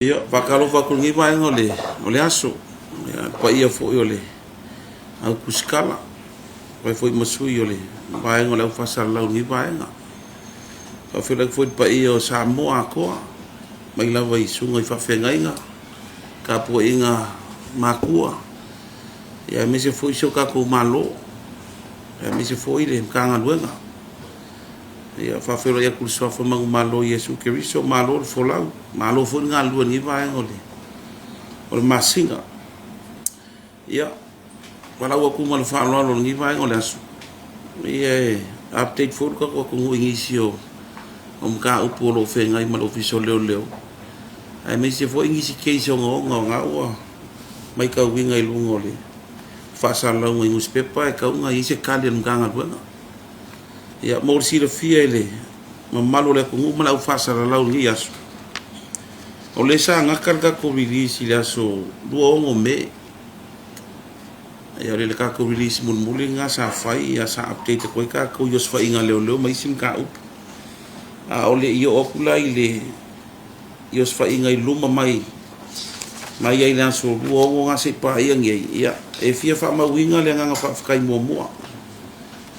Ia, faatalofa atu i lenei vaega o le aso, ia, le paia foi o le au tusikala, fai foi ma sui o le vaega o le au faasalalau i lenei vaega. Faafeiloai atu foi i le paia o Samoa atoa, mai lava i susuga i faafeagaiga, tapuaiga matua, ia aemaise foi si o tatou Malo, aemaise foi le Matagaluega. Ia, faafeiloai atu i le suafa manumalo o Iesu Keriso, malo le folau, malo foi le galulue i lenei vaega o le masina. Ia, valaau atu ma le faaaloalo i lenei vaega o le aso, ia e update foi le tatou atunuu i nisi o mataupu o lo o feagai ma le Ofisa o Leoleo, aemaise foi nisi case ogaoga o na ua matauina i luga o le faasalalauga i nusipepa e tatau ona i ai se tali a le Matagaluega. Ia, mo le silafia e le mamalu o le atunuu ma le au faasalalau i lenei aso, o lea sa gata le tatou release i le aso 26 Me. Ia, o le tatou release mulimuli lena sa fai, ia sa update atu ai tatou i osofaiga a leoleo ma isi mataupu. A o le i oo atu la i le i osofaiga i luma mai mai ai le aso 26 na se i paia nei, ia, e fia faamauina le agaga faafetai muamua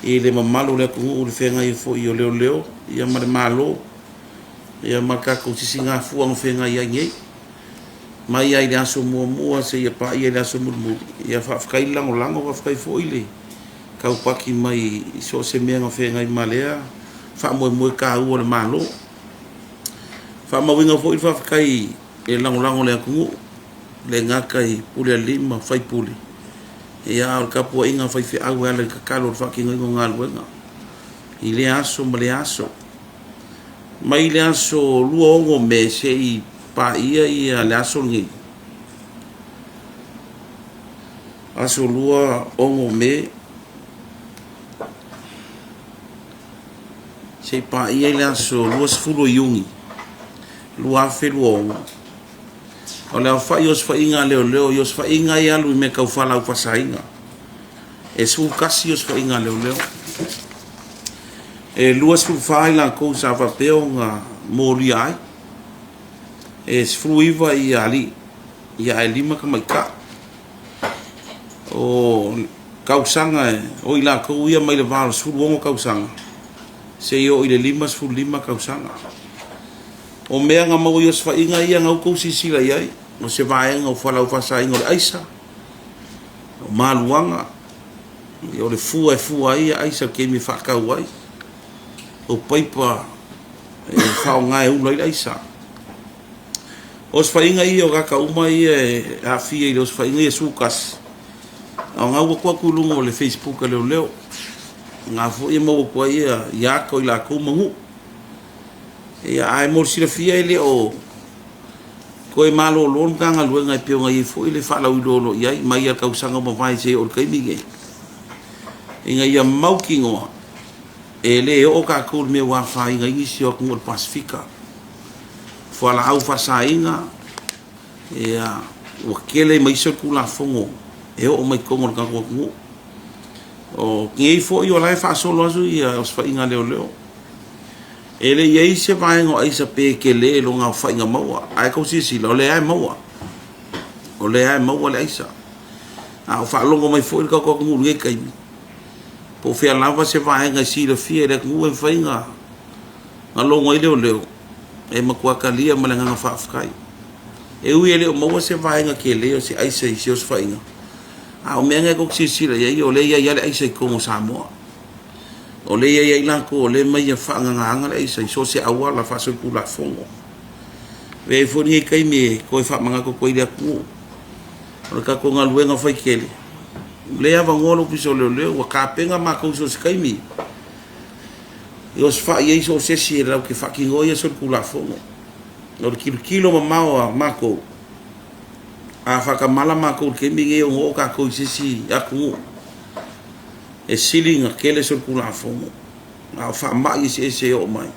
i le mamalu o le atunuu i le feagai ai foi o leoleo ia ma le Malo ia ma le tatou sisigafua na feagai ai nei. Mai lava i le aso muamua seia paia i le aso mulimuli, ia faafetai le lagolago, faafetai foi le taupaki mai i so o se mea na feagai ma lea faamoemoe taua o le Malo. Faamauina foi le faafetai i le lagolago a le atunuu, le gata i pule a alii ma faipule, ia a o le tapuaiga a faifeau e ala i tatalo i le faatinoina o galuega i lea aso ma lea aso. Mai le aso 26 Me se i paia ia le aso lenei, aso 26 Me se i paia i le aso 20 o Iuni 2026, o le aofai o osofaiga a leoleo i osofaiga ia e alu i mea tau fualaau faasaina, e 11 osofaiga a leoleo. E 24 i latou sa faapea ona molia ai, e 19 ia alii, ia ae 5 tamaitai. O tausaga o i latou ia mai le va o le 16 tausaga seia oo i le 55 tausaga. O mea na maua i osofaiga ia na outou silasila i ai, o se vaega o fualaau faasaina o le aisa, o maluaga, o le fua e fua ai aisa i le taimi e faatau ai, o paipa e faaaoga e ula ai le aisa. O osofaiga ia o tagata uma ia e aafia i le osofaiga ia 11, a o na ua tuu atu i luga o le Facebook a leoleo, na foi e maua atu ai ia ata o i latou ma nuu. Ia, ae mo le silafia e le o toe malolo le Matagaluega e pei ona i ai foi le faalauiloa o lo o i ai mai lava i le tausaga ua mavae seia oo i le taimi lenei, ina ia mautinoa e le oo tatou i le mea ua afaina ai nisi o atunuu o le Pasefika. Fualaau faasaina, ia, ua tele ma isi solitulafono e oo mai totonu o le tatou atunuu. O nei foi o la e faasolo atu ia osofaiga a leoleo. E le i i ai se vaega o aisa pe tele lona aofaiga maua, ae tou silasila o lea lava e maua, o lea lava e maua le aisa. A o faalogo mai foi le tatou atunuu i lenei taimi, po o fea lava se vaega e silafia e le atunuu e mafai ona logo ai leoleo, e matua talia ma le agaga faafetai. E ui e le o maua se vaega tele o se aisa i se osofaiga, a o mea na tou te silasila i ai, o lea e i ai lava le aisa i totonu o Samoa. O lea e i ai latou o lea e aumai e faagagaaga le aisa i so o se auala faasolitulafono. E i ai foi lenei taimi e toe faamanatu atu ai i le atunuu, o le tatou galuega fai tele, o lea e avanoa le Ofisa o Leoleo, ua tapena matou i so o se taimi e osofai ai so o se isi e latou te faatinoina ia solitulafono. O le tilotilo mamao a matou, a faatamala matou i le taimi lenei ona oo tatou i se isi atunuu e sili ona tele solitulafono, a o faamai eseese e oo mai,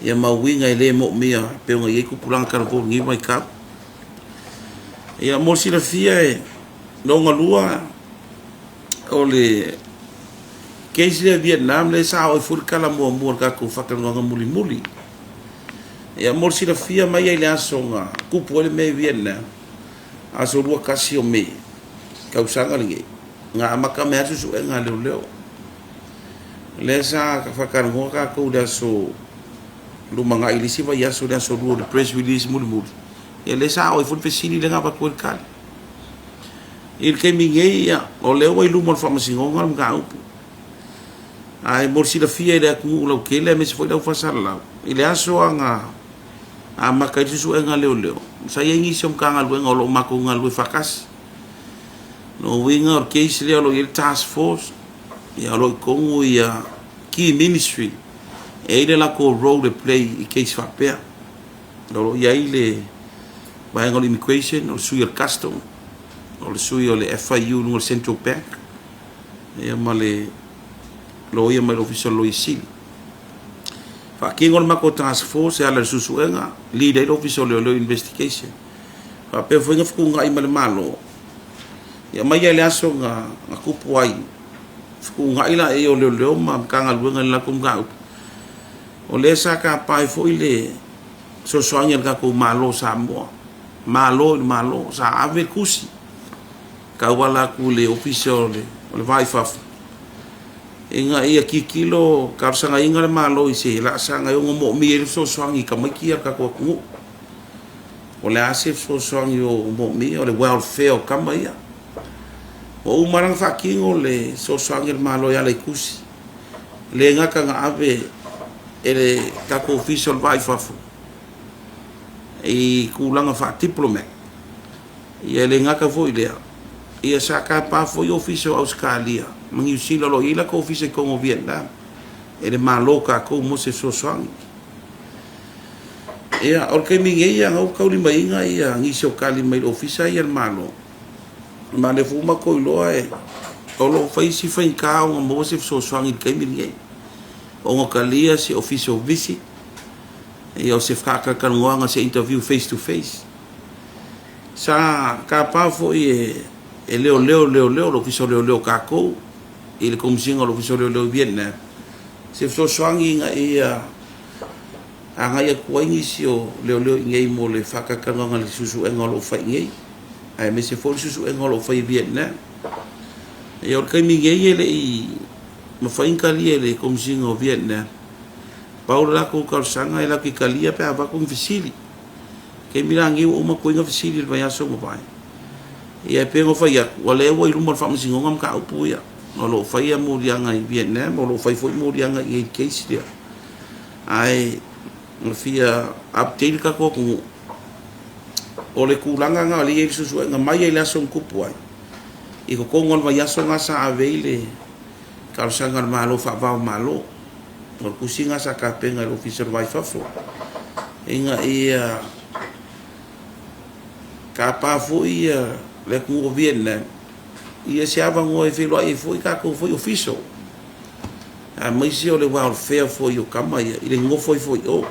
ia ma uiga e le moomia e pei ona i ai tupulaga talavou i lenei vaitau. Ia mo le silafia e lona lua o le case lea Vietnam lea sa oo ai foi le tala muamua o le tatou faatalanoaga mulimuli. Ia, mo le silafia mai ai le aso na tupu ai le mea i Vietnam, aso 21 o Me, tausaga lenei, na amata mai ai suesuega a leoleo. O lea sa faatalanoa tatou i le aso lumanai i le isi vaiaso i le aso 2 i le press release mulimuli, ia lea sa oo ai foi le fesili lea na avatu ai le tali. I le taimi nei, ia, o lea ua i luma o le Faamasinoga le mataupu. Ae mo le silafia e le atunuu lautele aemaise foi le au faasalalau, i le aso lava na amata ai le suesuega a leoleo, sa i ai nisi o Matagaluega o lo o matou galulue faatasi. O lona uiga o le case lea o lo o i ai le task force, ia o lo o i totonu ia key ministry e i ai le latou role e play i case faapea. O lo o i ai le vaega o le immigration, o le sui o le custom, o le sui o le FIU i luga o le Central Bank, ia ma le loia mai le Ofisa o le Loia Sili. Faatino le matou task force e ala i le suesuega, lead ai le Ofisa o Leoleo Investigation. Faapea foi na fetuunai ma le Malo, ia mai lava i le aso na tupu ai, fetuunai laia o leoleo ma Matagaluega i le latou mataupu. O lea sa tapa ai foi le fesoasoani a le tatou Malo o Samoa, Malo i le Malo, sa ave tusi tauala atu i le Ofisa o le Va i Fafo ina ia tilotilo talosagaina le Malo i se laasaga e ono moomia ai le fesoasoani i tamaiti ia a le tatou atunuu. O le a se fesoasoani o moomia? O le welfare o tama ia. Ua uma la ona faatino le fesoasoani a le Malo e ala i tusi. E le gata na ave e le tatou Ofisa o le Va i Fafo i tulaga faa-diplomat, Ia e le gata foi i lea, ia sa tapa foi Ofisa o Ausetalia ma Niu Sila o lo o i ai latou ofisa i totonu o Vietnam e le Malo o tatou mo se fesoasoani. Ia, o le taimi nei ia na ua taulimaina ia nisi o tali mai le ofisa ia a le Malo, ma o lea foi ua matou iloa e o lo o fai si faigata ona maua se fesoasoani i le taimi lenei, ona talia se official visit, ia o se faatalatalanoaga, se interview face to face. Sa tapa foi e leoleo leoleo le Ofisa o Leoleo o tatou i le Komesina o le Ofisa o Leoleo i Vietnam se fesoasoani ina ia agai atu ai nisi o leoleo i inei mo le faatalatalanoaga i le suesuega o lo o fai i inei aemaise foi le suesuega o lo o fai i Vietnam. Ia o le taimi nei e le i mafai ona talia e le Komesina o Vietnam. Pau le latou talosaga e latou te talia pe a avatu ni fesili. Taimi la nei ua uma toina fesili i le vaiaso ua mavae. Ia e pei ona fai atu, ua lea ua i luma o le Faamasinoga mataupu ia. O lo o faia moliaga i Vietnam, o lo o fai foi moliaga i le case lea. Ae na fia update le tatou atunuu, o le tulaga lena o lea e i ai le suesuega mai ai le aso na tupu ai, i totonu o le vaiaso lena sa ave ai le talosaga a le Malo faava o Malo. O le tusi lena sa tapena e le Ofisa o le Va i Fafo ina ia tapa foi le atunuu o Vietnam ia se avanoa e feiloai ai foi tatou foi official aemaise o le welfare foi o tama ia i le nonofo ai foi i o.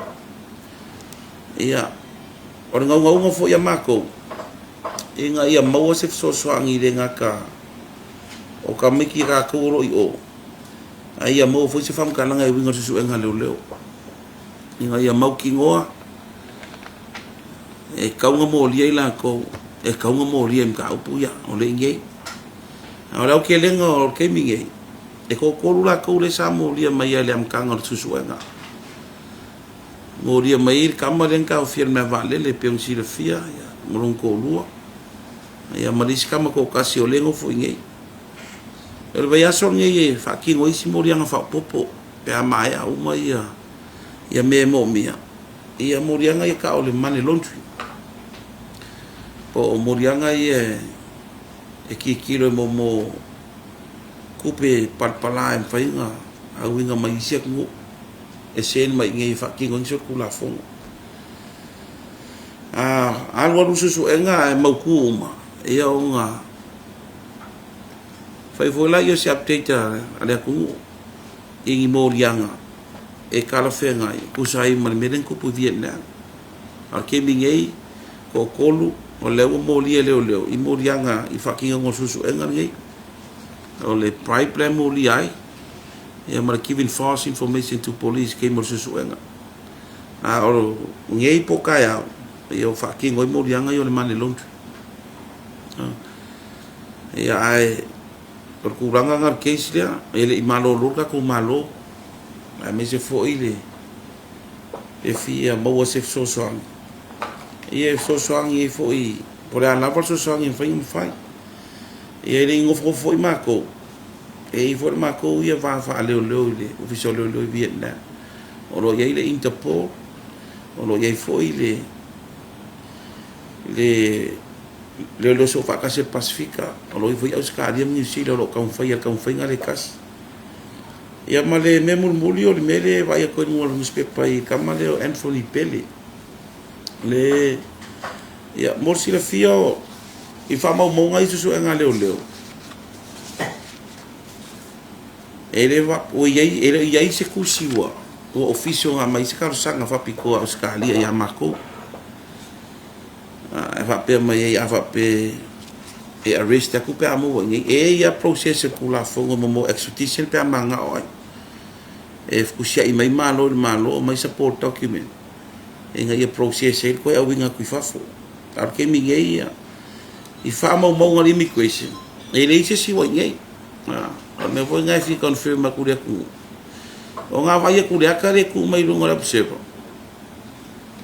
Ia, o le naunauga foi a matou ina ia maua se fesoasoani i le gata o tamaiti tatou o lo o i o, a ia maua foi se faamatalaga e uiga i le suesuega a leoleo ina ia mautinoa e tatau ona molia i latou e tatau ona molia i mataupu ia o lea e i inei. A o le aotelega o le taimi nei, e toatolu latou lea sa molia mai i le amataga o le suesuega. Molia mai ai le tama lea na taofia i le malaevaalele e pei ona silafia ma lona toalua, ia ma le isi tama toatasi o lea e nofo i inei. O le vaiaso lenei e faatino ai isi moliaga faaopoopo pe a maea uma ia ia mea e moomia, ia moliaga ia tau o le money laundry. Po o moliaga ia e tilotilo i mo tupe palapala e mafai ona auina mai isi atunuu e send mai i inei e faatino ai solitulafono. A alualu suesuega ae mautu uma, ia ona Fai foi laia o se update a le atunuu i ni moliaga e talafeagai e tusa ai ma le mea lea na tupu i Vietnam. A o le taimi nei, toatolu o lea ua molia e leoleo i moliaga i faatinoga o le suesuega lenei. O le bribe la e molia ai ia ma le giving false information to police i taimi o le suesuega. A o nei po o taeao, ia ua faatino ai moliaga ia o le money laundry. Ia ae o le tulaga lena o le case lea, e le i malolo le tatou Malo, aemaise foi le e fia maua se fesoasoani, ia e fesoasoani ai foi po o le a lava le fesoasoani e mafai ona fai. Ia e le i nofonofo foi matou, e i ai foi le matou ia va faaleoleo i le Ofisa o Leoleo i Vietnam. O lo o i ai le Interpol, o lo o i ai foi le Leoleo Soofaatasi a le Pasefika, o lo o i ai foi Ausetalia ma Niu Sila o lo o taumafai i le taumafaiga lea e tasi. Ia ma le mea mulimuli o le mea lea e vaai atu ai i luga o le nusipepa i le tama lea o Anthony Pele. Le ia mo le silafia i faamaumauga ia suesuega a leoleo, e le ua i ai, e le o i ai se tusi ua official na aumai ai se talosaga faapitoa a Ausetalia ia matou. E faapea mai ai a faapea e arrest atu pe a maua i inei. E i ai lava process o le Tulafono mo extradition pe a mananao ai. E fetusiai mai Malo i le Malo aumai support document ina ia process ai le toe auina atu i fafo. A o le taimi nei ia, i faamaumauga a le immigration, e leai se isi ua i inei. O le mea foi lena e fia confirm atu i le atunuu. O na vaai atu i le ata lea e tu mai i luga o le Observer,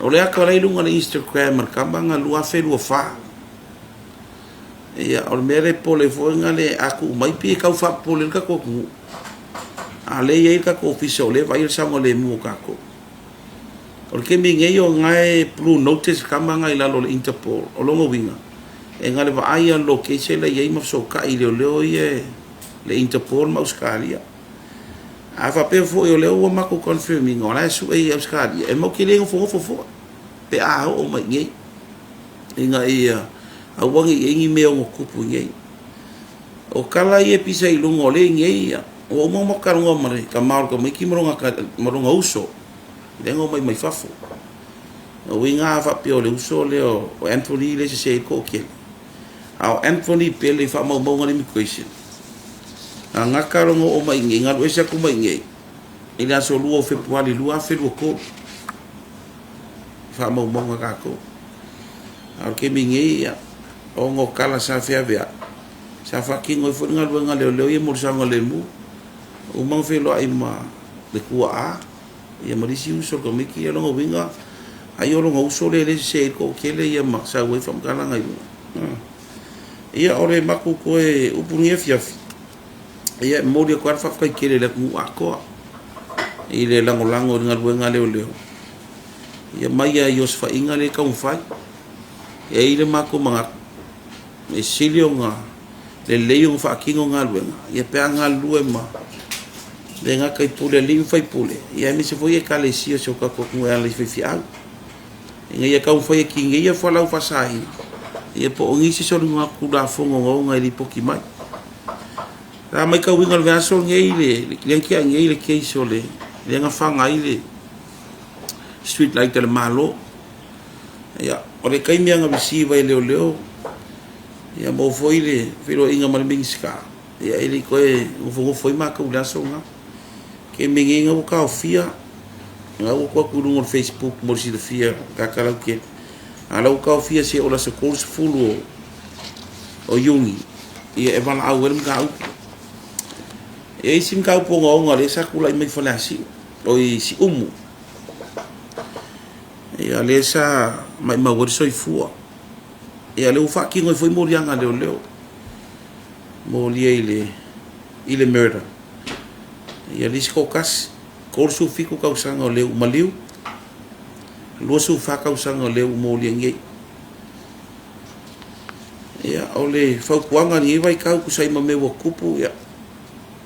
o le ata la e i luga o le Instagram a le tama na 2024. Ia, o le mea lea e popole ai foi na le a tuu mai pei e tau faapopole ai le tatou atunuu. A o lea e i ai le tatou ofisa o lea e vaaia le saogalemu o tatou. O le taimi nei o lena e blue notice le tama lena i lalo o le Interpol. O lona uiga, e na o le vaai lava i le location la e i ai ma fesootai i leoleo ia le Interpol ma Ausetalia. A faapea foi o lea ua matou confirm ina o la e sue i Ausetalia, e matou te le nofonofo foi pe a oo mai i inei ina ia aua ne i i ai ni mea e ono tupu i inei. O tala ia e pisa i luga o lea e i inei, ua uma ona matou talanoa ma le tama o le tamaiti ma lona uso lea na omai mai fafo. O uiga a faapea o le uso lea o Anthony lea e sese ai le toatele, a o Anthony Pele i faamaumauga a le immigration, na gata lona oo mai i inei, na alu ese atu mai i inei i le aso 2 o Fepuari 2023 i faamaumauga a tatou. A o le taimi nei, ia, ona o tala sa feaveai, sa faatino ai foi le galuega a leoleo ia mo le saogalemu, uma ona feiloai ma le tuaa ia ma le isi uso o le tamaiti ia. Lona uiga, ai o lona uso lea e sese ai le toatele ia ma sau ai faamatalaga i luga. Ia, o le matou toe upu lenei afiafi, ia e momoli atu lava le faafetai tele i le atunuu atoa i le lagolago i le galuega a leoleo ia mai lava i osofaiga lea e taumafai. E i ai le matou manatu, e sili ona lelei ona faatino galuega ia pe a galulue ma le gata i pule a alii ma faipule, ia aemaise foi ekalesia o si o tatou atunuu e ala i faifeau, ina ia taumafai e tineia fualaau faasaina ia po o nisi soligatulafono ogaoga e lipoti mai. Sa matauina i le vaiaso lenei le lea na tea nei le case o le lea na faga ai le street light a le Malo. Ia, o le taimi lava na receive ai e leoleo ia maua foi le feiloaiga ma le Minisita, ia e le i toe nofonofo ai matou i le aso lena. Taimi nei na ua taofia, na ua tuu atu i luga o le Facebook mo le silafia tagata lautele, a o la ua taofia seia oo i le aso 30 o Iuni ia e valaau ai le mataupu. E i ai isi mataupu ogaoga lea sa tulai mai Faleasiu, o i Siumu, ia lea sa maumau ai le soifua. Ia lea ua faatino ai foi moliaga a leoleo, molia i le i le murder. Ia le isi toatasi, 37 tausaga o lea ua maliu, 24 tausaga o lea ua molia nei. Ia, o le fautuaga i lenei vaitau tusa ai ma mea ua tutupu, ia,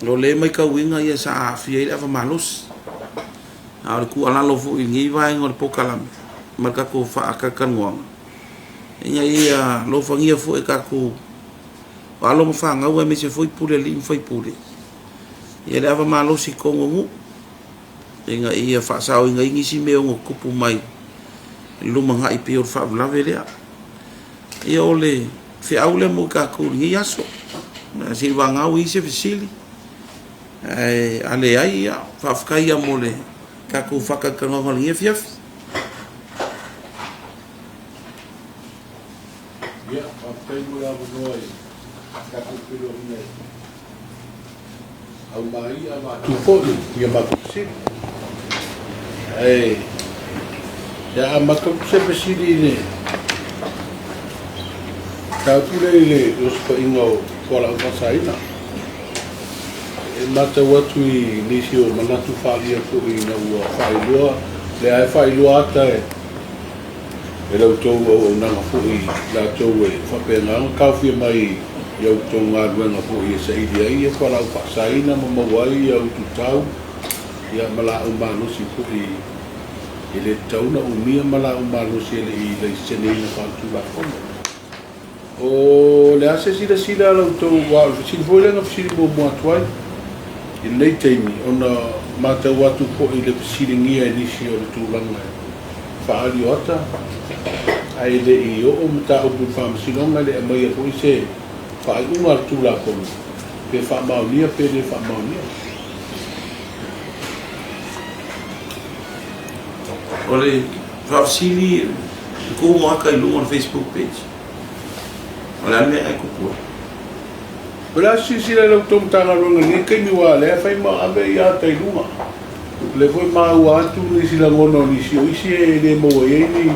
o lea e matauina ia sa aafia ai le ava malosi. A o le tuualalo foi i lenei vaega o le polokalame ma le tatou faatalatalanoaga, ina ia alofagia foi e tatou alo ma fanau aemaise foi pule a alii ma faipule ia le ava malosi i totonu o nuu ina ia faasaoina ai nisi mea e ono tutupu mai i le lumanai pei o le faalavelave lea. Ia o le feau lea mo tatou i lenei aso. Seiavagana ua i ai se fesili, ae a leai, ia, faafetai lava mo le tatou faatalatalanoaga i lenei afiafi. Ia, faafetai mo le avanoa i tatou feiloaiga e aumai avatu foi ia matou fesili. Ae ia amata atu se fesili i le mataupu lea i le osofaiga o fualaau faasaina. E matau atu i nisi o manatu faaalia foi ina ua faailoa, lea e faailoa ata e e la outou auaunaga foi latou e faapena ona taofia mai i a outou galuega foi e saili ai ia fualaau faasaina ma maua ai ia ututau ia ma laau malosi foi e le tatau ona umia ma laau malosi e le i laiseneina faaletulafono. O le a se silasila a la outou, aua o le fesili foi lea na fesili muamua atu ai i lenei taimi, ona matau atu foi i le fesiligia e nisi o le tulaga e faaali o ata, ae le i oo mataupu i le Faamasinoga, e le aumaia foi se faaiuga a le Tulafono pe faamaonia pe le faamaonia. O le faafesili i kou ata i luga o le Facebook page, o le a le mea e tupu ai? O le a silasila i la outou Matagaluega i lenei taimi aua o lea e fai ma ave ia ata i luga. O lea foi e maua atu nisi lagona o nisi o isi e le maua i ai ni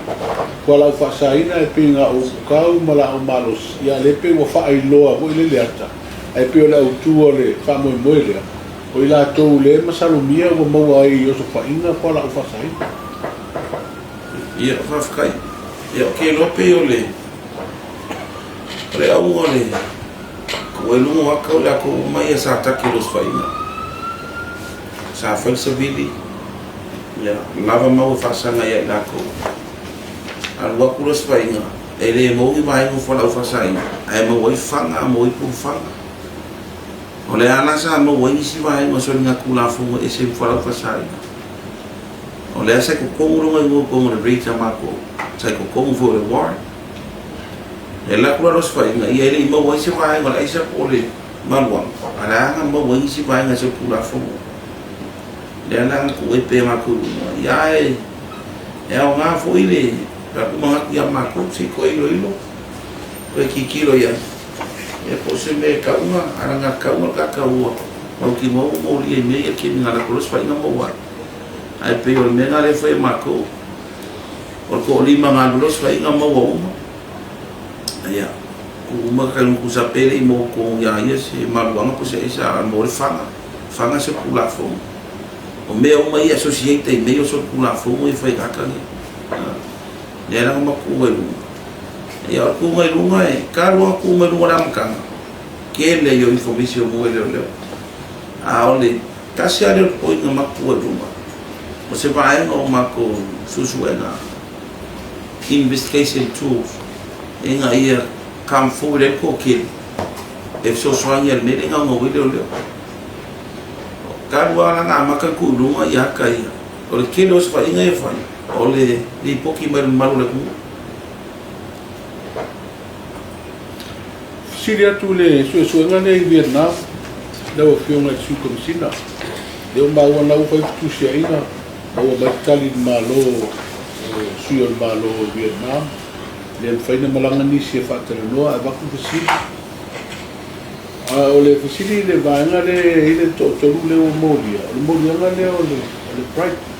fualaau faasaina e pei na o ututau ma laau malosi, ia lea pei ua faailoa foi lele ata, ae pei o le autu o le faamoemoe lea, o i latou lea e masalomia ua maua ai i osofaiga fualaau faasaina. Ia, faafetai. Ia, ou te iloa pei o le o le auga o le ua i luga o ata o i latou uma ia sa taki i le osofaiga. Sa fai le savili, ia, lava mau e faasaga ia i latou. Alu atu le osofaiga, e le maua ni vaega o fualaau faasaina, ae maua ai fana, maua ai pulufaga. O le a la sa maua ai nisi vaega o soligatulafono e ese ma fualaau faasaina. O lea sa i totonu lona igoa i totonu o le rate a matou, sa i totonu foi o le warrant. E alu atu la le osofaiga, ia e le i maua ai se vaega o le aisa po o le maluaga, a o le a na maua ai nisi vaega e solitulafono. Lea la na tuu ai pea matou i luga. Ia ae e aoga foi le latou manatu ia matou, se i toe iloilo, toe tilotilo i ai. Ia po o se mea e tau ona alagatatau ona tagata ua mautinoa ua molia i mea ia kemiga latou osofaiga maua ai. Ae pei o le mea lena lea e fai e matou, o le toalima na alu i le osofaiga maua uma. Ia, tuu uma ka taimi tusa pe le i maua tonu ia ia se maluaga po o se aisa a maua le fana. Fana se Tulafono. O mea uma ia e associate i mea ia o solitulafono ia fai ata nei. Lea la na matou tuuga i luga. Ia o le tuuga i luga e talu lava ona tuu mai luga o le amataga, tele ia o information maua e leoleo. A o le tasi lava lea o le point na matou tuuga i luga, o se vaega o matou suesuega investigation tools ina ia come forward ai le toatele e fesoasoani i le mea lea e naunau ai leoleo. Talu lava la ona amata le tuu i luga ia ata ia, o le tele o osofaiga ia e fai, o le lipoti mai le mamalu o le atunuu. Fesili atu i le suesuega lea i Vietnam, lau Afioga i le Sui Komesina, lea ua maua na ua fai fetusiaiga ma ua aumai tali i le Malo, sui o le Malo o Vietnam, le mafai ona malaga nisi e faatalanoa ae avatu fesili. A o le fesili i le vaega lea e i ai le toatolu lea ua molia, o le moliaga lea o le bribe.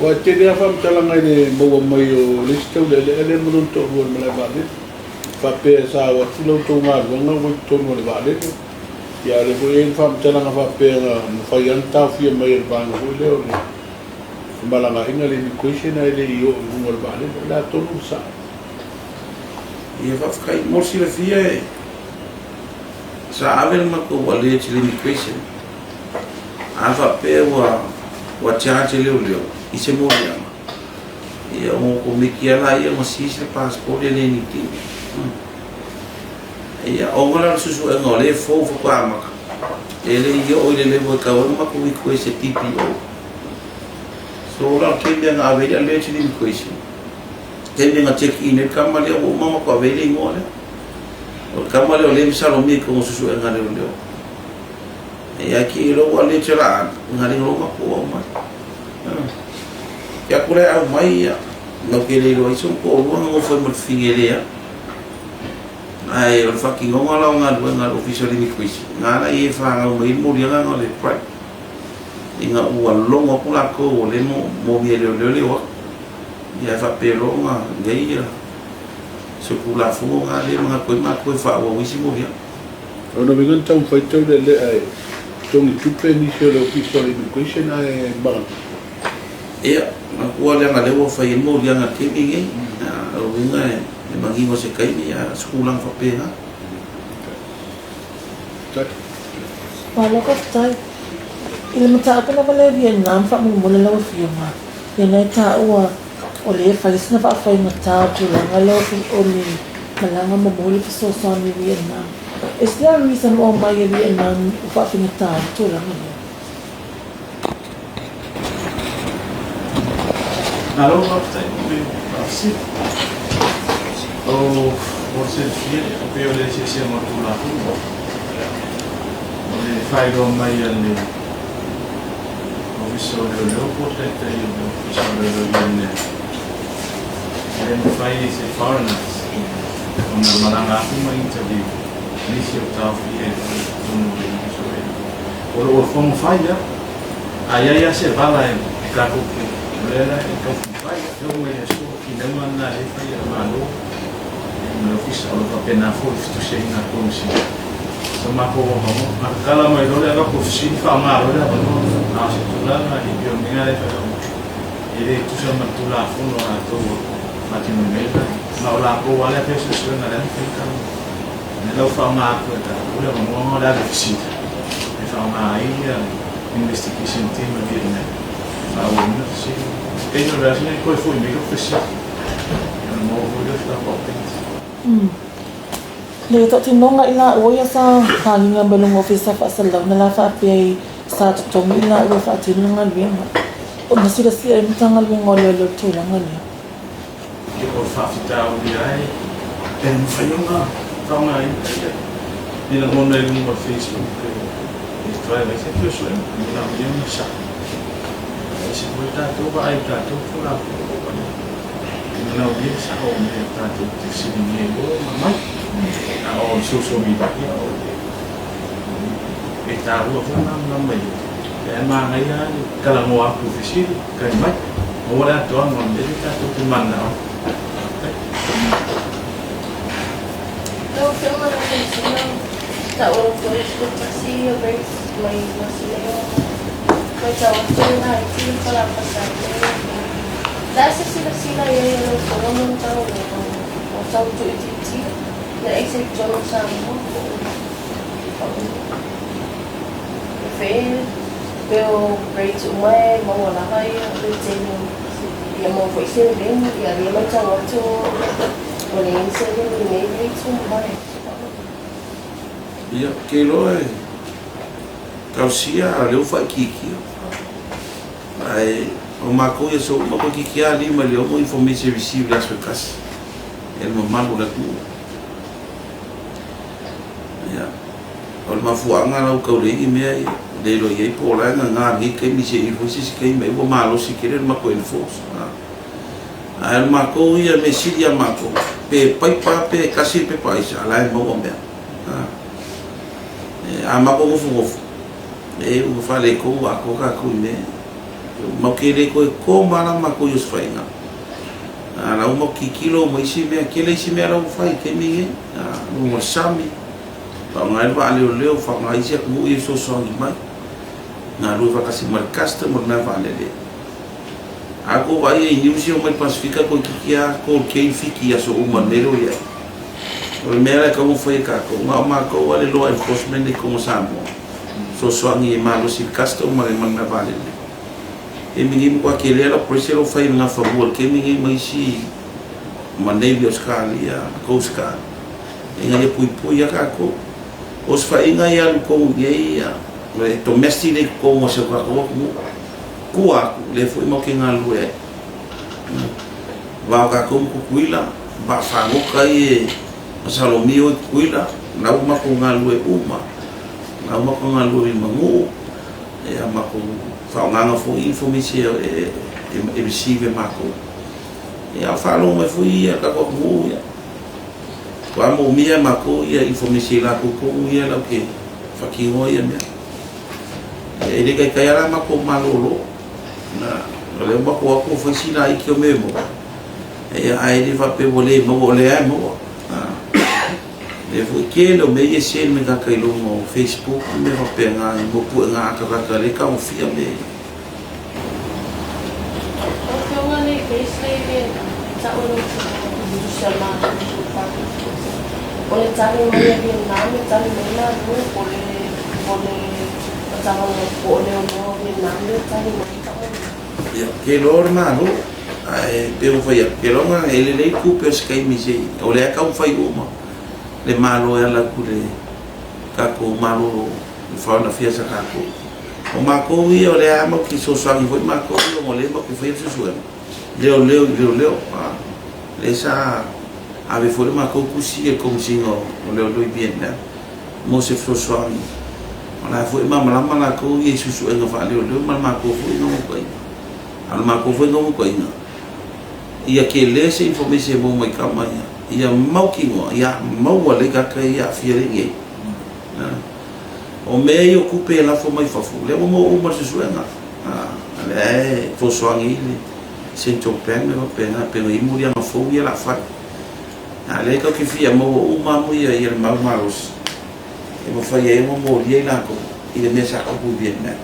Aua e tele lava faamatalaga i le maua mai o le isi taulealea lea ma lona toalua i le malae vaalele, faapea sa o atu la outou galuega ua i totonu o le vaalele. Ia a o lea foi e i ai le faamatalaga faapea na mafai lava ona taofia mai e le vaega foi lea o le femalagaaiga, le immigration, ae le i oo i luga o le vaalele. O le a tonu le sao? Ia faafetai. Mo le silafia e sa ave le matou alert i le immigration a faapea ua charge e leoleo i se moliaga, ia ona otomeki lava laia ma seize le passport e le anything. Ia ona la o le suesuega o lea e fou faatoa amata, e le i oo i le level e tatau ai ona matou request e DPO. So la o le taimi na ave ai le alert i le immigration, taimi na check in ai le tama lea ua uma ona matou ave ai le igoa lea. O le tama lea o lea e masalomia i totonu o suesuega a leoleo. Ia ae ki loa ua alert o le a alu, na le iloa matou aumai. Ke aku lea aumai ia, matou te le iloa ai se toalua na nofo ai ma le fafine lea. Ae o le faatinoga la o galuega a le Ofisa o le Immigration, na ala ia e fanau mai ai le moliaga o le bribe ina ua logo atu latou o lea e moomia e leoleo le o atu. Ia ae faapea loa ona i ai ia se Tulafono lena lea e manatu ai matou e faaauau ai isi moliaga. O lona uiga na taumafai Taulealea e totogi tupe nisi o le Ofisa o le Immigration ae malaga. Ia, manatua leaga lea ua fai ai moliaga i le taimi lenei. O lona uiga e manino i se taimi, a o se tulaga faapena. Malo faafetai. I le mataupu lava lea i Vietnam faamolemole lau Afioga, ia na e taua o lea e fai sina faafaigata o le tulaga lea o le malaga momoli fesoasoani i Vietnam. Is there a reason ua omai e Vietnam ua faafaigata ai le tulaga lea? Malo faafetai mo le faafesili. O mo le silafia, e pei o le eseesega o Tulafono, o le faailoa mai a le Ofisa o Leoleo po o le Taitai o le Ofisa o Leoleo i le e le mafai e se foreigners ona malaga atu ma interview nisi o taofia i totonu o le Ofisa o Leoleo. O lo o taumafai lava. A i ai lava se vala e tatou te, o lea la e taumafai e oo mai i le aso, o finauga lena lea e fai e le Malo ma le Ofisa, o lo o faapena foi le fetusiaiga a le Komesina. So matou avanoa, a tatala mai loa le avatu o fesili, faaaoga loa le avanoa, a o se tulaga i pei o le mea lea e fai atu, e le tusa ma le Tulafono a latou e faatinoina ai le, ma o latou lava lea e faia suesuega o le a le mafai ona O lea ua faaaoga atu e tatou le avanoa o le ave fesili e faaaoga ai le investigation team a Vietnam e faaauauina fesili. Taimi o le aso lenei toe foi mai lou fesili ona maua foi lea o se tatou update. Le tautinoga i laua ia sa faliga mai luga ofisa faasalau na la faapea i sa totogi i laua e faatino le galuega. Ona silasila ai le Matagaluega o Leoleo i le tulaga lea. Ia o le faafitauli ai e mafai ona faaaogaina ia ni lagona i luga o le Facebook e drive ai se suesuega e manaomia ona sao. E ese foi tatou vaai i tatou Tulafono e manaomia le sao o mea tatou te fesiligia ai loa ma aumai. A o le social media ia o le e taua foi le malamalama i ai ae manaia lava le talanoa atu i fesili tali mai. Maua le atoaga o le mea lea tatou te mananao ai. Faafetai. Lau Afioga i le Komesina, taua lau Afioga i le 11 o grades mai Vasileo, matau atu i laiti le Falafasate. Le a se silasila i ai a lau Afioga ma le Matagaluega o tau tuuitiitia le aisa i totonu o Samoa po o e Pe o grades uma e maua lava ia retain ia maua foi seleni ia lea matau atu ua leai ni seleni i nei grades uma. Ia, ou te iloa e talosia a o lea ua faaitiitia. Ae o matou i aso uma toeitiiti lava 5 i le 6 information received i le aso e tasi e le mamalu o le atunuu. Ia, O le mafuaaga la ua tau leai ni mea ia, le iloa i ai po o la e gaga i lenei taimi seia foi se isi taimi ai ua malosi tele le matou enforce. Ae o le matou ia mea sili ia matou, pe paipa pe tasi le pepa aisa, a la e maua mea. A matou nofonofo, e ua faaletonu atoa tatou i mea ia. Matou te le toe to ma la matou i osofaiga. A la ua matou tilotilo ma isi mea, tele isi mea la ua fai i le taimi lenei, luga o le sami, Faaaoga ai le vaa leoleo, faaaoga ai isi atunuu ia e fesoasoani mai, galue faatasi ma le custom ma le mea vaalele. A tou vaai i news ia omai le Pasefika toeitiiti lava cold chain Fiti i aso uma i le mea lea ua i ai. O le mea la e tatau ona fai e tatou, na o matou lava le law enforcement i totonu o Samoa, fesoasoani e malosi i le custom ma le mea vaalele. Taimi nei matua tele lava le operation la ua fai e le Nafanua i le taimi nei ma isi ma Navy o Ausetalia, Coast Guard. Ina ia puipui lava tatou. O osofaiga ia alu tonu i ai le domestic lea i totonu o si o tatou atunuu. Tua atu, lea foi matou te galulue ai. Va o tatou ma Tutuila, vaa fagota ia e masalomia o i Tutuila, la ua matou galulue uma. La ua matou galulue i Manuu, ia matou faaaogaina foi information e receive e matou. Ia a o faalogo mai foi ia tatou atunuu ia. Faatoa moomia e makou ia information i lakou tonu ia lau ke faatinoa ia mea. E le taitai lava la matou malolo. Na, o lea ua matou o atu ua fai si laiti o mea e maua. Ia, ae le faapea ua le maua, o lea lava e maua. Lea foi tele o mea ia e send mai tagata i luga o Facebook ma mea faapena i mea puega atatata lea e tagofia mea ia. Lau Afioga le case lea i le tau o le tali mai a Vietnam e tali mai malu po o le po o le Matagaluega po o Leoleo a Vietnam lea e tali mai Ia, ke iloa o le Malo, ae pei ona fai atu, ke iloa na e lelei le tupe o se taimi se i, o lea e taumafai uma le Malo e ala atu i le tatou Malo i Foreign Affairs a tatou. O matou ia, o lea lava matou te fesoasoani foi matou ia ona o lea matou te faia le suesuega, leoleo i leoleo, a, lea sa ave foi le matou tusi i le Komesina o Leoleo i Vietnam mo se fesoasoani. O la foi e malamalama latou ia i suesuega faaleoleo ma le matou foi naunautaiga. A o le matou foi naunautaiga, ia tele se information e maua mai tama ia, ia mautinoa, ia maua lelei tagata ia e aafia lelei nei. O mea ia o tupe e lafo mai fafo, lea ua maua uma i le suesuega. O lea e fesoasoani ai le Central Bank ma faapena, pei ona i ai moliaga fou ia o le a fai. A o lea tatou te fia maua uma lava ia le mau malosi e mafai ai ona molia i latou i le mea sa tupu i Vietnam.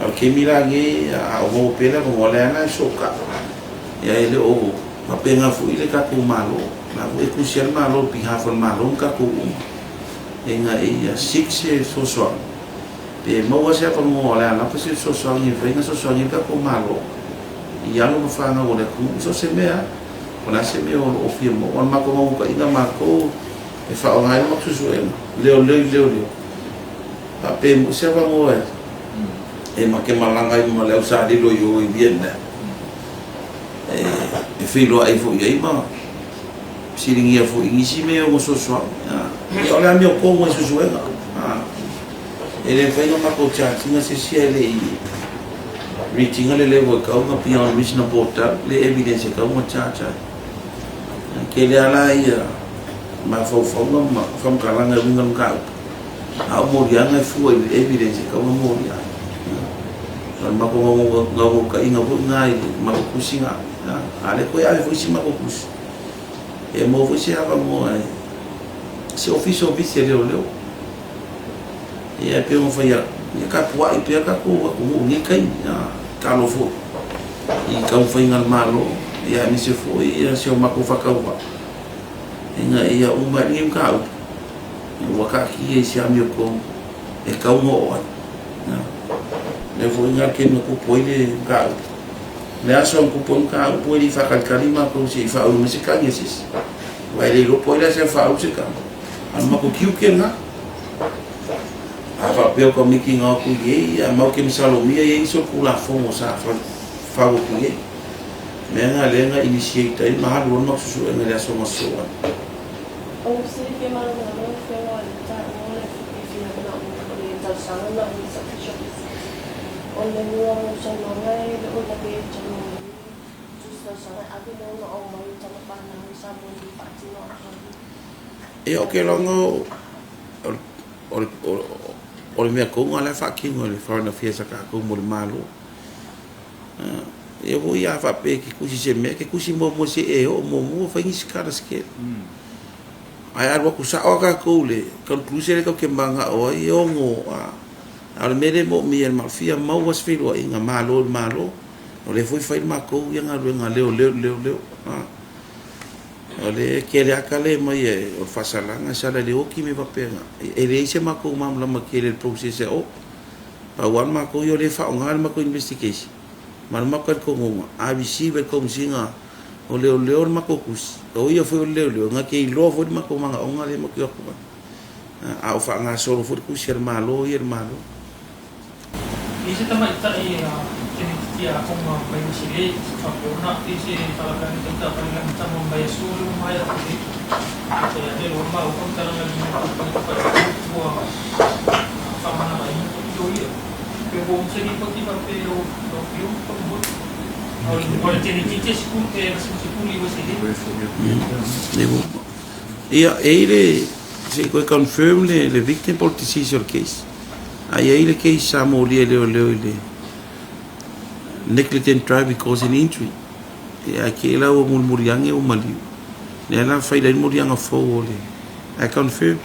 A o le taimi la lenei, a o maua pea le avanoa, o lea lava e sootau. Ia e le o faapena foi le tatou Malo. O la foi e tusi lava le Malo i behalf o le Malo ma tatou uma ina ia seek se fesoasoani pe maua se avanoa o le a lava se fesoasoani e mafai ona fesoasoani ai le tatou Malo i alo ma fanau a le atunuu so o se mea lava. O le a se mea o lo o fia maua. O le matou naunautaiga matou e faaaoga ai le matou suesuega leoleo i leoleo faapea e maua se avanoa e ma te malaga ai ma le au salilo i o i Vietnam e feiloai foi i ai ma fesiligia foi i nisi mea e ono fesoasoani. Ia o le amiotonu i suesuega. E le mafai ona matou charge ina se isi ae le i reach ina le level e tatau ona beyond reasonable doubt le evidence e tatau ona charge ai. E tele lava la ia mafaufauga ma faamatalaga e uiga i le mataupu, a o moliaga e fua i le evidence e tatau ona molia ai. O le matou naunautaiga foi lena i le matou tusi lena. A o lea toe ave foi si matou tusi, e maua foi se avanoa e se ofisa o visi a leoleo. Ia e pei ona fai atu, ia tapuai pea tatou atunuu i lenei taimi, tatalo foi i taumafaiga a le Malo, ia aemaise foi si o matou faatauvaa ina ia uma ai lenei mataupu ua taatia i se amiotonu e tatau ona oo ai. O lea foi na taimi na tupu ai le mataupu. O le aso na tupu ai le mataupu e le i faatalitali matou se i faaulu mai se tagi a se isi. Aua e le iloa po o ai la e faaulu se tagi. A o le matou tiute lena. A faapea o Komiti na o atu i ai, ia matou te masalomia e i ai nisi o Tulafono sa fau atu i ai. O le mea lena lea na initiate ai ma alu ai le matou suesuega i le aso na sosoo ai. Ou te fia malamalama lau Afioga i le taua o le fia o le talosaga na o le official visit. O le mua o saunoaga e le o lavea i totonu o le tusi talosaga e ave lea ona aumai o tama fanau i Samoa nei e faatino atu ai. Ia ou te iloa o le mea tonu lava la e faatino e le Foreign Affairs a tatou mo le Malo. Ia foi a faapea e te tusi se mea, e te tusi muamua se i e oo muamua fai nisi tala se tele. Ae alu atu sao lava tatou i le conclusion lea tatou te mananao ai e ono, a o le mea lea e manaomia e le Mafia, maua se feiloaiga Malo i le Malo, o lea foi e fai le matou ia galuega leoleo i le leoleo. O le tele lava tala e aumai o le faasalaga e sala i le oti ma mea faapena. E leai se matou malamalama tele i le process e oo. Pau lava le matou ia o lea e faaaoga le matou investigation ma le matou talitonuga, a receive e le Komesina o Leoleo le matou tusi, o ia foi o le leoleo, na te iloa foi le matou manaoga lea matou te o atu ai. A o faagasolo foi le tusi a le Malo ia i le Malo. I se tamaitai a tamaitiiti aoga mai Usilei faapea ona aafia i se faalavelave tau taavale i le amataga o le vaiaso lea ua maea atu nei. Peitai ane o lea ua maua faamatalaga i le Lipoti Faaitu ua faamanavaina foi loia. Pe ua uma se lipoti faapea i lau Afioga faamolemole. Ia, e i le, se i koe confirm le, le victim po o le deceased o le case. A i ai le case sa molia e leoleo i le negligent driving causing injury. Ia, ae kei la ua mulimuli ane ua maliu. Lea la fai lai moliaga fou o le, I confirm.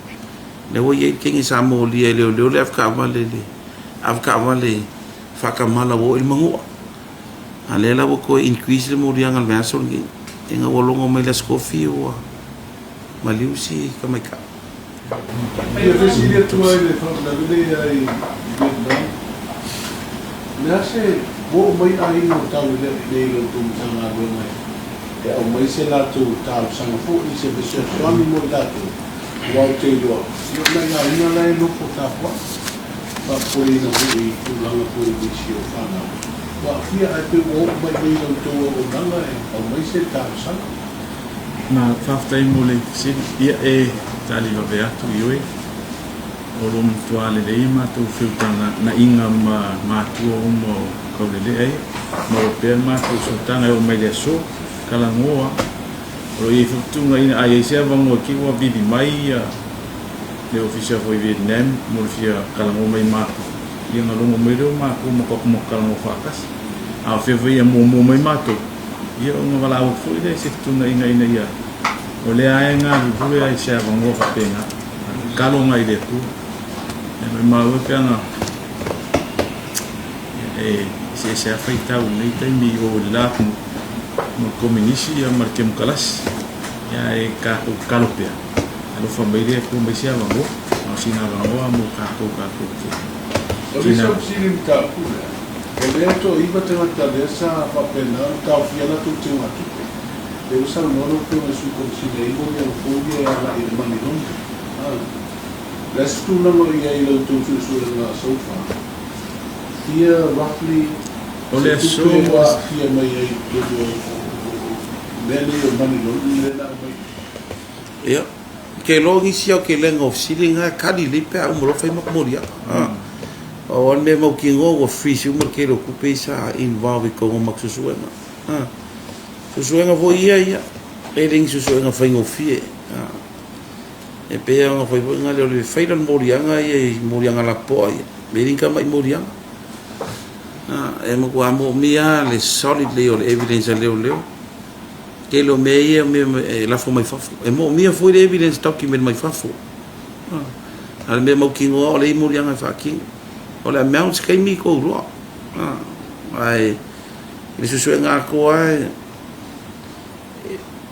Lea ua i ai le kenge sa molia e leoleo le avekaavale le avekaavale faatamala ua oo i le manua. A lea la ua toe increase le moliaga i le vaiaso lenei. Ina ua logo mai le Aso Tofi ua maliu si tamaitai. Fia fesili atu ai le faalavelave lea i Vietnam, o le a se ua oo mai aiga o Taulelea i inei i la outou Matagaluega e aumai se latou talosaga foi, se fesoasoani mo i latou, aua ou te iloa, ia o nai aiga la e nofo tapuai, faapopoleina foi i tulaga foi i nisi o fanau ua aafia, ae pei ua oo mai i inei i la outou auaunaga e aumai se talosaga. Ma faafetai mo le fesili. Ia e tali vave atu ioe, o lo o matua lelei matou feutagana'iga ma matua uma o Kaulele'a ia, ma ua pea le matou sootaga e oo mai le aso. Talanoa, o lo o i ai foi fetuunaiga, a i ai se avanoa ki ua vili mai ia le ofisa foi i Vietnam mo le fia talanoa mai matou, ia ona logo mai lea o matou ma tatou talanoa faatasi. A o fea foi ia muamua mai matou, Ia ona valaau atu foi lea i se fetuunaiga ina ia o lea lava e galulue ai i se avanoa faapena, a tatalo agai i le Atua. Ia maumau e pe ana e eseese lava faitau i lenei taimi i o i le la atunuu mo le Kominisi ma le Kemokalasi. Ia ae tatou tatalo pea, alofa mai le Atua mai se avanoa, a o sina avanoa mo tatou tatou te O le isi au fesili i le mataupu lea, O lea e toaiva tagata lea sa faapena ona taofia latou teugatupe. Lea ua saunoa lau Afioga i le Sui Komesina i moliaga fou ia e agai i le money laundering. A o le a se tulaga o i ai i la outou suesuega so far? Fia roughly O le se aso tupe mo ua le. aafia mai ai i totonu o mea nei o money laundering lea na aumai? Ia, ke loa nisi au ke lenga o fesili na e kali lelei pe a uma loa fai ma moliaga. Pau lava le mea mautinoa ua freeze uma le tele o tupe ia sa involve i totonu o matou suesuega. Suesuega foi ia ia, e le ni suesuega faigofie. E pei lava ona fai foi na o le fai la o le moliaga ia i moliaga lapopoa ia, e le ni tamai moliaga. E matua moomia lava le solid lelei o le evidence a leoleo. Tele o mea ia o mea e lafo mai fafo. E moomia foi le evidence document mai fafo. A o le mea mautinoa o le i moliaga e faatino. O le amount se taimi tou iloa. Ae i le suesuega atoa lava,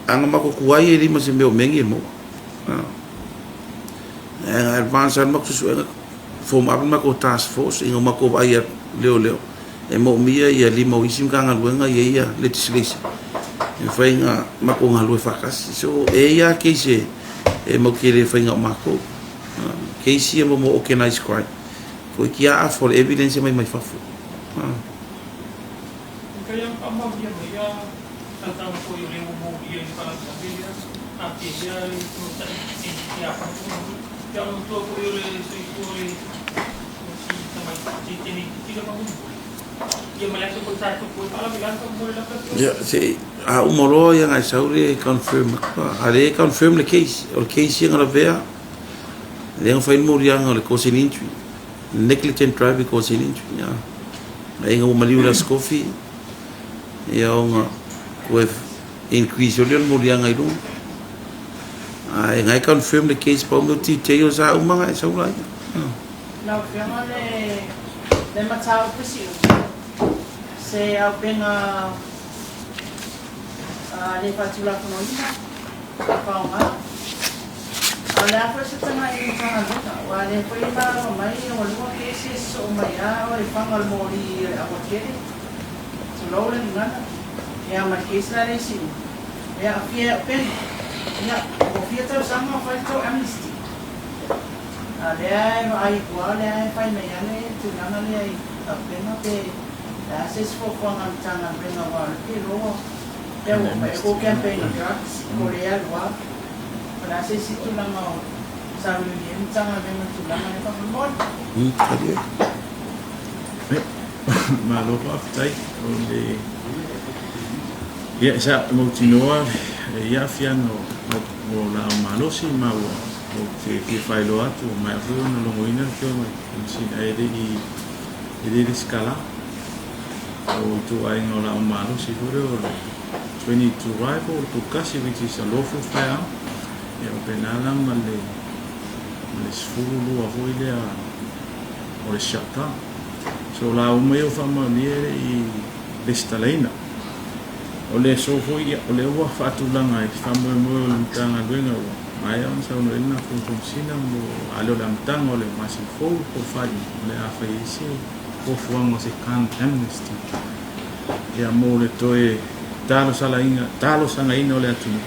a na matou tuai e leai ma se mea o mea nei e maua. Ae na advance lava le matou suesuega, form up le matou task force ina ua matou vaai atu leoleo e moomia ia lima o isi Matagaluega ia ia legislation e mafai ona matou galulue faatasi. So e i ai lava case e matou te le faina o matou. Case ia mo organized crime. Toeitiiti lava afa o le evidence e aumai mai fafo. Ia, se a uma loa ia ngai sau le confirm atu. A le confirm le case, o le case ia na lavea, lea na fai le moliaga o le causing injury, negligent driving causing injury. Ia, ai ina ua maliu le Aso Tofi, ia ona toe increase o lea o le moliaga i luga. Ae ngai confirm le case pau mea o details a uma ngai sau la ia. Lau Afioga le le mataupu siumu, se auupega le faatulafonoina e faaaoga. A o le a foi se tagai i le Matagaluega, aua o lea foi e malaga mai ua lua kesi e sosoo mai lava o le faga o le moli o le aua tele, tulou le gagana, ia ma le case la lea i Siumu, e aafia i auupega. Ia, ua fia tausaga o fai le tou amnesty. A o lea e vaai atu lava o lea e fai mai lava le tulaga lea i auupega pe le a se isi fuafuaga a le Matagaluega aua o lea ou te iloa pei ua fai atu campaign o drugs po o lea e alu lava. O le a se isi tulaga o sailiili ai le Matagaluega i le tulaga lea faamolemole? Malo faafetai. O le Ia, sa mautinoa i aafiaga o laau malosi ma ua ou te fia faailoa atu ua maea foi ona logoina le Afioga i le Komesina e le i e le lesitala o ituaiga o laau malosi foi lea o le 22 rifle o le pulukasi which is a lawful firearm ia faapena la ma le ma le 12 foi lea o le shotgun. So o laau uma ia ua faamaonia e le i lesitalaina. O le aso foi, ia, o lea ua faatulaga ai se faamoemoe o le Matagaluega ua maea ona saunoa i ai le Nafoga Komesina mo a le o le amataga o le masina fou po o le faaiuga o le a fai ai se fuafuaga o se Gun Amnesty ia mo le toe talosalaina, talosagaina o le atunuu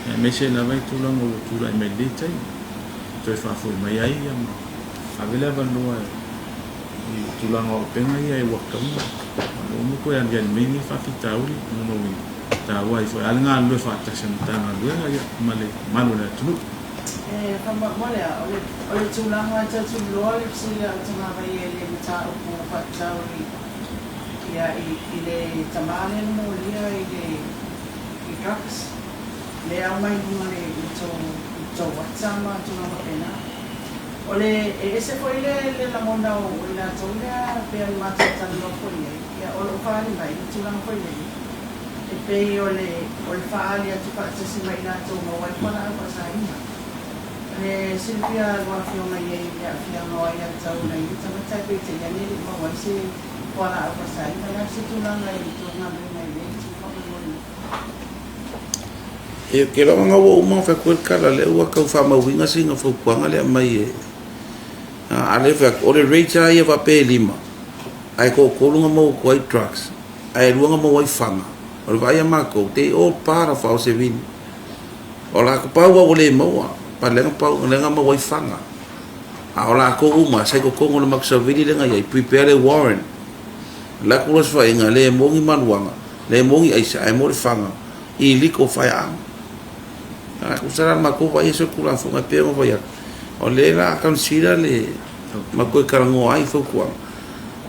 aemaise lava i tulaga ua tulai mai i lenei taimi e toe faafoi mai ai ia ma ave le avanoa e I tulaga o auupega ia e ua tauna, o lea ua toe aliali mai nei faafitauli, o lona uiga, e taua ai foi lava le galulue faatasi a Matagaluega ia ma le mamalu o le atunuu. E faamolemole a, o le tulaga e tau tuliloa le fesili a o tagava ia i le mataupu faatatau i ia i le tama lea na molia i le i drugs lea e aumai i luga i le tou WhatsApp ma tulaga faapena. O le, e ese foi le, le lagona o i latou lea pei ona matou talanoa foi i ai, ia o lo o faaali mai le tulaga foi lele, e pei o le, o le faaali atu faatasi ma i latou maua ai fualaau faasaina. O le silafia a lua Afioga i ai i le aafiaga o aiatatau o nai tagata ae peitai ane e le i maua ai se fualaau faasaina. O le a se tulaga i le tou galuega i lea itu faamolemole? Ou te iloa na ua uma ona fai atu ai le tala lea ua tau faamauina sina fautuaga lea aumai e a lea fai atu o le rate lava ia faapea e lima ae toatolu na maua atu ai drugs ae lua na maua ai fana o le vaai a matou they all part of our savini o latou pau lava ua le maua pa lea na pau lea na maua ai fana a o latou uma sa i totonu o le matou savili lea na i ai prepare le warrant la atu loa se faiga le maua ni maluaga le maua ni aisa ae maua le fana illegal firearm. A tusa la le matou vaai e solitulafono e pei ona fai atu, o lea la a consider le matou e talanoa ai i fautuaga,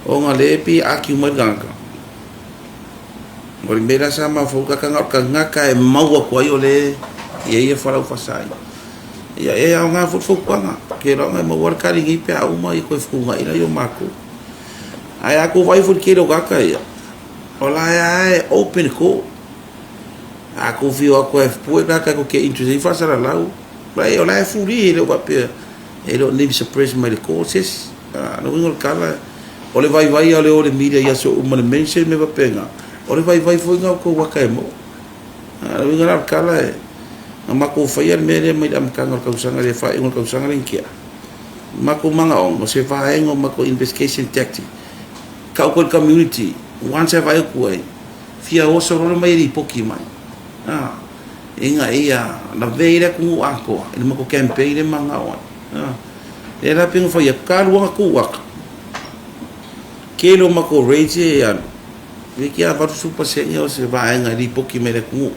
ona lea e pei e argue mai le tagata, o le mea la sa mafaufau tagata na o le tagata e mau atu ai o lea e i ai ia fualaau faasaina. Ia e aoga foi le fautuaga, ou te iloa e maua le tali nei pe a uma ia toe fetuunai laia o matou. Ae a tou vaai foi i le tele o tagata ia, o la e lava e open le court. A tou fia o atu e pue la tatou te interest ai faasalalau. Mai o la e fuli e le o faapea e le o ni suppress mai le court se isi. A le uiga o le tala o le vaivai a le o le media i aso uma le mention me faapena. O le vaivai foi na o tou ata e maua. A le uiga la o le tala e na matou faia le mea lea mai le amataga o le tausaga lea faaiuga o le tausaga lea na tea. Matou manaoga o se vaega o matou investigation tactic tau koe i le community once e vaai atu ai fia oso loa mai e lipoti mai a ina ia lavea ai le atunuu atoa i le matou campaign lea e mananao ai a lea la pei ona fai atu talu lava ona tuu atu tele o matou rates ia e alu toeitiiti lava 80% o se vaega e lipoti mai i le atunuu.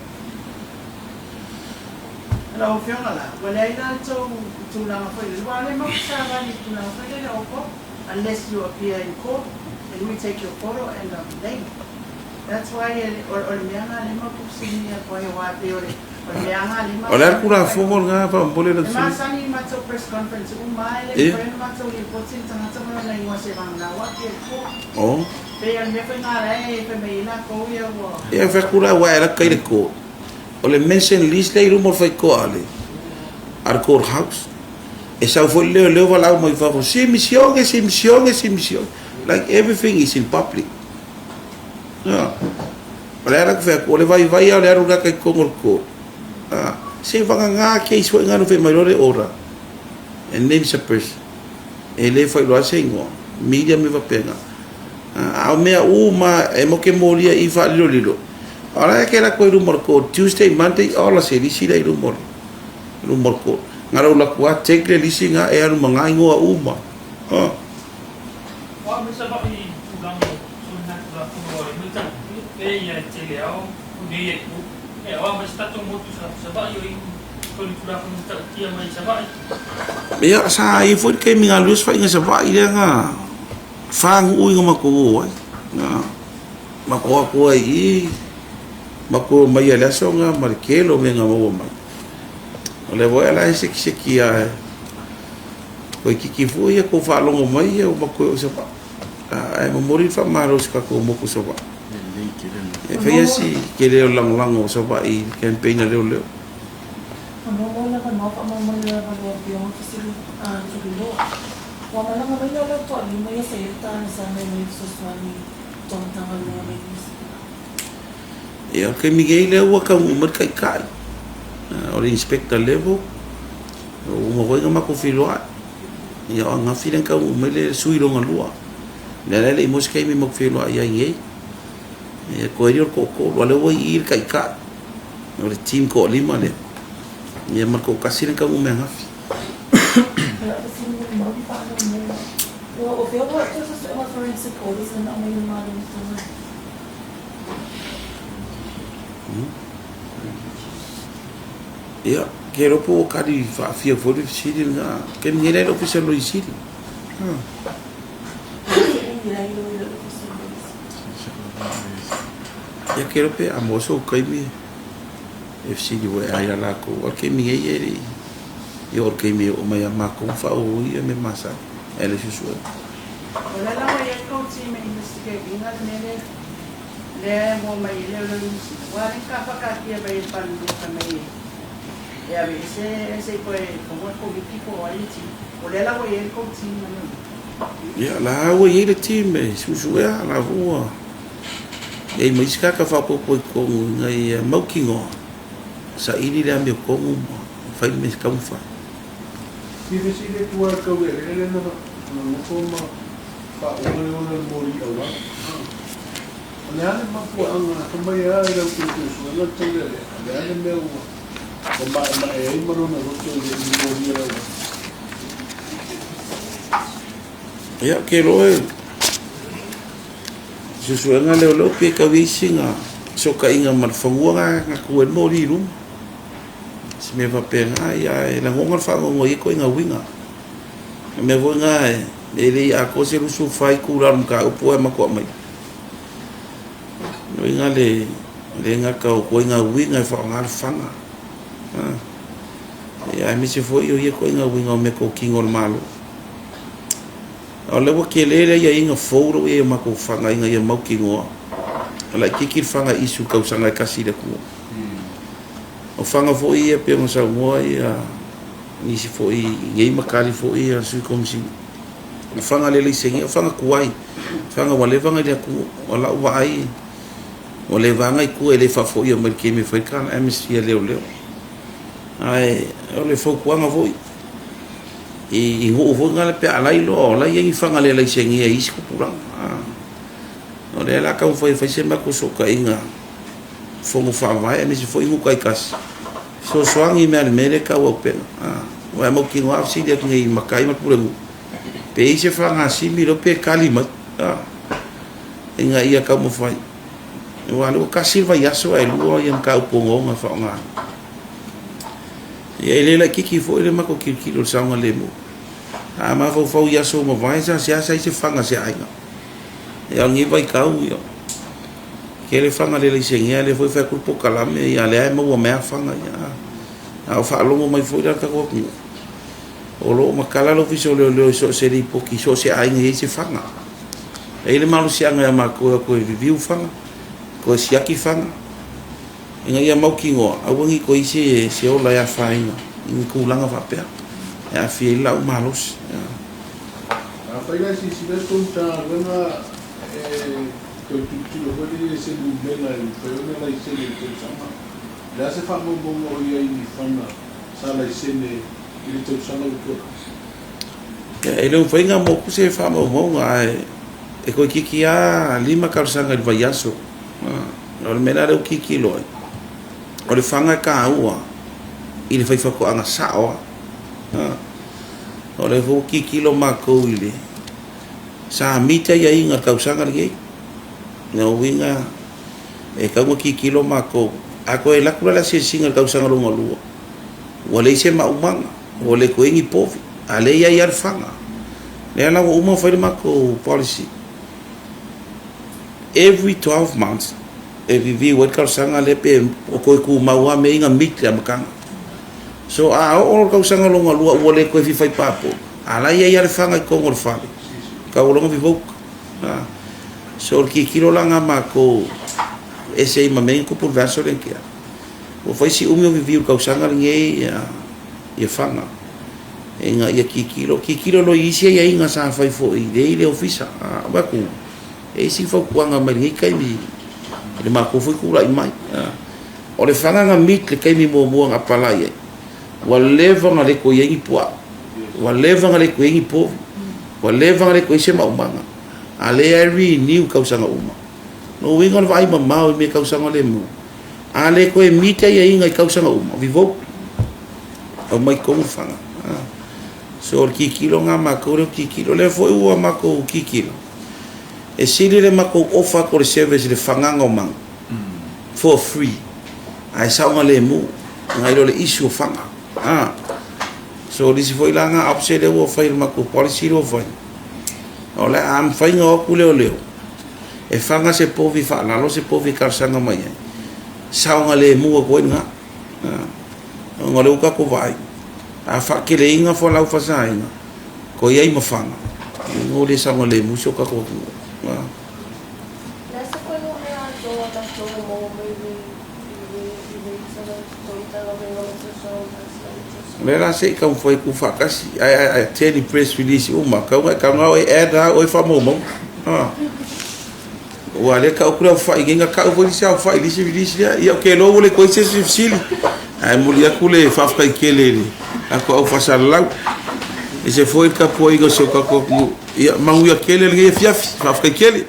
Lau Afioga la, ua leai la le tou tulaga foi lele, aua o lea matou te savali i le tulaga foi lele o court, unless you appear in court and we take your photo and name. That's why o le mea lena lea matou fesiligia atu ai aua e pei o le mea lena lea O le a le Tulafono lena faamolemole lau E sui? masani i matou press conference uma lava e le mafai ona matou lipoti le tagata ma lona igoa se vagana ua appear in court. Oh. Pei o le mea foi lena la e fai mai ai latou ia ua. Ia fai atu la aua e alu atu kai le court. O le mention list lea i luma o le faitoa a le a le court house. E sau foi le leoleo valaau mai fafo, Simisione, Simisione, Simisione. Like everything is in public. O le ala ku fai atu, o le vaivai lava o le alu laka i totonu o le court. Se vagana case foi na fai mai loa le order and names a person. E le faailoa ai se igoa, media ma mea faapena. A o mea uma e matou te molia i faalilolilo, o la e te alu atu ai i luma o le court Tuesday, Monday, ola se lisi la i luma o le luma o le court. Na o lou alu atu lava take le lisi lena e alu ma na igoa uma. O au me Savaii i tulaga o solitulafono a le mataupu e ia e tele ao o nei e ku e o ma se tatou motu sa Savaii o i solitulafono matautia mai Savaii. Ia, sa i ai foi le taimi na alu ai se faiga Savaii lea na fa nuu ina matou o ai. Na matou o atu ai i i. Makou omai i le aso lena ma le tele o mea na maua mai. O lea foi la e sekiseki lava toeitiiti foi ia tou faalogo mai ia ua matou oo i Savaii. Ae momoli le faamalo i si tatou motu i Savaii. E fai lava si tele o le lagolago o Savaii i le campaign a leoleo. Maua le avanoa faamolemole lava lau Afioga fesili a Tuliloa. Ua malaga mai leoleo toalima ia sa i ai le talosaga i le fesoasoani i tou Matagaluega mai Niu Sila. Ia, o le taimi nei lea ua taunuu mai le taitai, o le inspector level, ua uma foi ona matou feiloai. Ia, o ananafi lea na taunuu mai le sui lona lua. O lea la e le i maua se taimi matou te feiloai ai nei. Ia, toe lea o le toatolu, a o lea ua i i le taitai o le team toalima lea, ia ma le toatasi lea na taunuu mai ananafi. Ia, ke iloa po ua kali faafia foi le fesili lena. Taimi nei la e le Ofisa o le Loia Sili. Ia, ke iloa pe a maua sou taimi e fesili foi ai ia latou. A o le taimi nei e le i oo i le taimi e oo mai ia matou ma faaauau ia mea masani ae le suesuega. O le ala ua i ai le tou team e investigate ina le mea lea lea e mua mai ai le leoleo i Niu Sila, ua alii ka whakaatia mai e le Palemia fai mai e ave ese se i toe koho le komiti po o ai le team. O lea la ua i ai le tou team ma leoleo. Ia, la ua i ai le team e suesuea, la foi ua i ai ma isi tagata faaopoopo i totonu ina ia mautinoa, saili le amiotonu ma fai le mea e tatau ona fai. Silasila i tua i le taulealea na nofo ma faauuga le ola o le moli auala. O le a le mafuaaga fai mai a i lau suesuega le taulealea? O le a le mea ua maemae ai ma lona loto i le moli o le auala? Ia, ou te iloa e suesuega leoleo pe tau i ai sina fesootaiga ma le fanua na tu ai le moli i luma. Se mea faapena, ia e lagona le faanoanoa i ia ituaiga uiga. O le mea foi lena e le i atoa se 24 itula o le mataupu ae matua aumai. O lona uiga le le gata o ituaiga uiga e faaaoga le fana. Ia aemaise foi o ia ituaiga uiga o meatotino a le Malo. A o lea ua tele le aiaiga fou lea ua i ai i o matou fana ina ia mautinoa laitiiti le fana issue i le tausaga e tasi i le atunuu. O fana foi ia pei ona saunoa ia nisi foi i nei ma tali foi ia Sui Komesina. O fana le laisenia, o fana tuai, fana ua leva ona i le atunuu. O lau vaai ua leva lava ona i tua e le faafoia mai i le taimi e fai le tala amnesty a leoleo. Ae o le fautuaga foi i nuu foi na pe a lailoa o la e i ai ni fana le laisenia i isi tupulaga. O lea o le a taumafai e fai se matou fesootaiga fono faavae aemaise foi nuu taitasi fesoasoani i mea a le mea lea e tau auupega. Aua e mautinoa a fesili atu nei i matai ma le pulenuu pe i ai se fagasimi lea pe tali mai ina ia taumafai aua o lea ua tasi le vaiaso ae lua ia mataupu ogaoga e faaaoga ai. Ia e le laitiiti foi le matou tilotilo i le saogalemu. A mafaufau i aso ua mavae sa seasea ai se faga a se aiga. Ia o lenei vaitau ia tele faga le laisenea lea foi e fai atu le polokalame ia lea e maua mai lava faga ia. A o faalogo mai foi la le tatou atunuu o lo o matala le Ofisa o Leoleo i so o se lipoti i so o se aiga e i ai se faga. E i ai le malosiaga ia matou e o atu e review faga, toe siaki faga ina ia mautinoa aua ne i toe i ai se ola e afaina i ni tulaga faapea e aafia ai le laau malosi. Afai la e silasila atu tou Matagaluega e toe tilotilo foi lele i se numera e mafai ona laisene i le tausaga. O le a se faamaumauga o i ai i ni fana sa laisene i le tausaga ua tuanai? Ia, e le o mafai ona motu se faamaumauga ae e toeitiiti lava lima tausaga i le vaiaso. O le mea la lea ua tilotilo ai, o le fana e taua i le faifaatoaga sao lava. O lea foi ua tilotilo matou i le sa meet aiaiga i le tausaga lenei. O lona uiga e tatau ona tilotilo matou, a toe alu atu la le asiasiga i le tausaga lona lua, ua leai se maumaga, ua le toe i ai ni povi, a o lea e i ai lava le fana. O lea la ua uma ona fai le matou policy, every 12 months e review ai le talosaga lea pe o toe tumau lava mea ia na meet i le amataga. So a oo le tausaga lona lua ua le toe fia fai passport, a la e i ai lava le faga i totonu o le fale, tau loa ona revoke. So o le tilotilo la lena a matou e ese ai ma mea ia na tupu i le vaiaso lea na tea. Ua fai si umi o review i le tausaga lenei ia faga ina ia tilotilo, tilotilo loa i isi aiaiga sa fai foi i le Ofisa. Avatu e isi fautuaga mai lenei taimi i le matou foi tulai mai. O le faga na meet le taimi muamua na apalai ai, ua leva ona le toe i ai ni puaa, ua leva ona le toe i ai ni povi, ua leva ona le toe i ai se maumaga, a o lea e renew i tausaga uma. O lona uiga o le vaai mamao i mea e tausaga le maua, a le toe meet aiaiga i tausaga uma, revoke, aumai i totonu le faga. So o le tilotilo lena a matou lea ua tilotilo. O lea foi ua matou tilotilo, e sili le matou offer atu o le service i le fagaga o manu for free ae saogalemu nai lo le issue o faga. So o le isi foi la lena option lea ua fai i le matou policy lea ua fai, o le a mafai ona o atu leoleo e faga se povi faalalo se povi e talosaga mai ai, saogalemu atu ai lena. Ona o lea ua tatou vaai, a faateleina fualaau faasaina, toe i ai ma faga, ua le saogalemu si o tatou atunuu. O lea la se i taumafai atu faatasi, ae tele press release uma, tau na e add lava oe faamaumauga. Aua o lea e tau atu le aofai nei, na tau foi le isi aofai i le isi release lea. Ia ou te iloa ua le toe i ai se isi fesili. Ae momoli atu le faafetai tele i le tatou au faasalalau. E ese foi le tapuaiga o si o tatou atunuu. Ia manuia tele lenei afiafi. Faafetai tele.